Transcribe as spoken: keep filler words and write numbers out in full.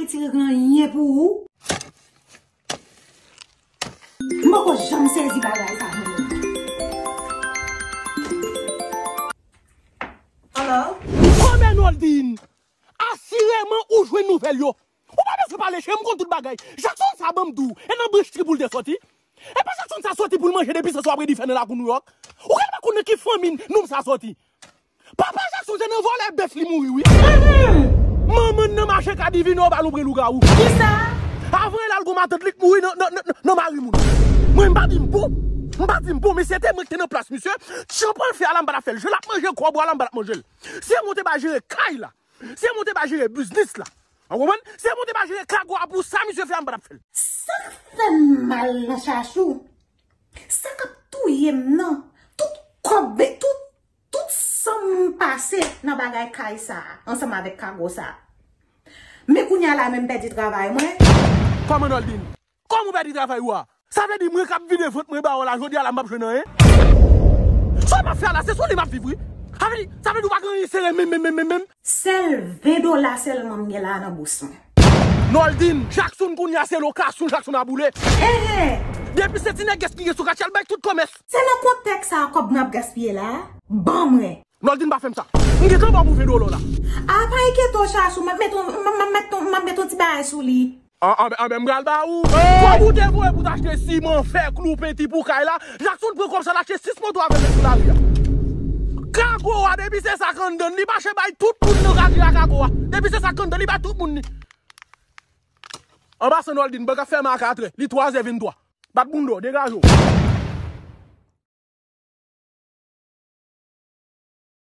Retire anyen pou ou. M poko janm sezi bagay sa menm. Hello? Kòmè Noldine, asireman ou jwenn nouvèl yo. Ou pa bezwen pale, cheri, m konn tout bagay. Jackson sa ban m di w, e nan branch tribou l te sòti. E pa Jackson sa sòti pou l manje depi sèso ap redi fè nan lakou Nouyòk. Ou genlè pa konn nan ki fanmi nonm sa sòti. Papa Jackson se nan vòlè bèf li mouri wi. Manman n nan mache ka divine w pa louvri lougawou. Kisa? Avan l al gon matant li k mouri nan, nan, nan, nan mari moun. Mwen m pa di m bon. M pa di m bon, men se te mwen ki te nan plas misye. Tchanpan l fè a la m pa t ap fè l. Je l ap manje kòb ou a la m pa t ap manje l. Se mwen te ba jere kay la. Se mwen te ba jere biznis la. Ou konprann? Se mwen te ba jere kago a pou sa misye fè a m pa t ap fè l. Sa k fè m mal nan Chachou, sa k ap touye m nan, tout kòb, tout, tout san m pase nan bagay kay sa a, ansanm avèk kago sa a. Men kounye a la menm pèdi travay mwen. Kòman Noldine? Kòman w pèdi travay ou a? Sa vle di mwen k ap vide vant mwen ba w la jodi a la m p ap jwenn anyen? Sa w ap fè a la, se sou li m ap viv wi. Sa vle di, sa vle di w pa gen anyen sere menm, menm, menm, menm, menm. Sèl ven dola sèlman m gen la nan bous mwen. Noldine, Jackson kounye a se lokasyon Jackson a boule. Enhen. Depi se ti nèg gaspiye sou katye al bay tout kòmès. Se nan kontèks sa a kòb mwen ap gaspiye la a? Ban mwen. Noldine pa fè m sa. M gentan ba w pou ven dola w la. A pa enkete w Chachou, m ap met yon, m ap, m ap met yon, m ap met yon ti bagay sou li. An, an, an, men m pral ba ou. Kòb ou te voye pou t achte siman, fè, klou, penti pou kay la, Jackson pran kòb sa l achte sis moto avè l met sou lari a. Kago a, depi se sa k anndan l, li mache bay tout moun nan katye a kago a. Depi se sa k anndan l, li bay tout moun li. An pasan Noldine, bank ap fèmen a katrè, li twazè venntwa. Bat bounda w, degaje w.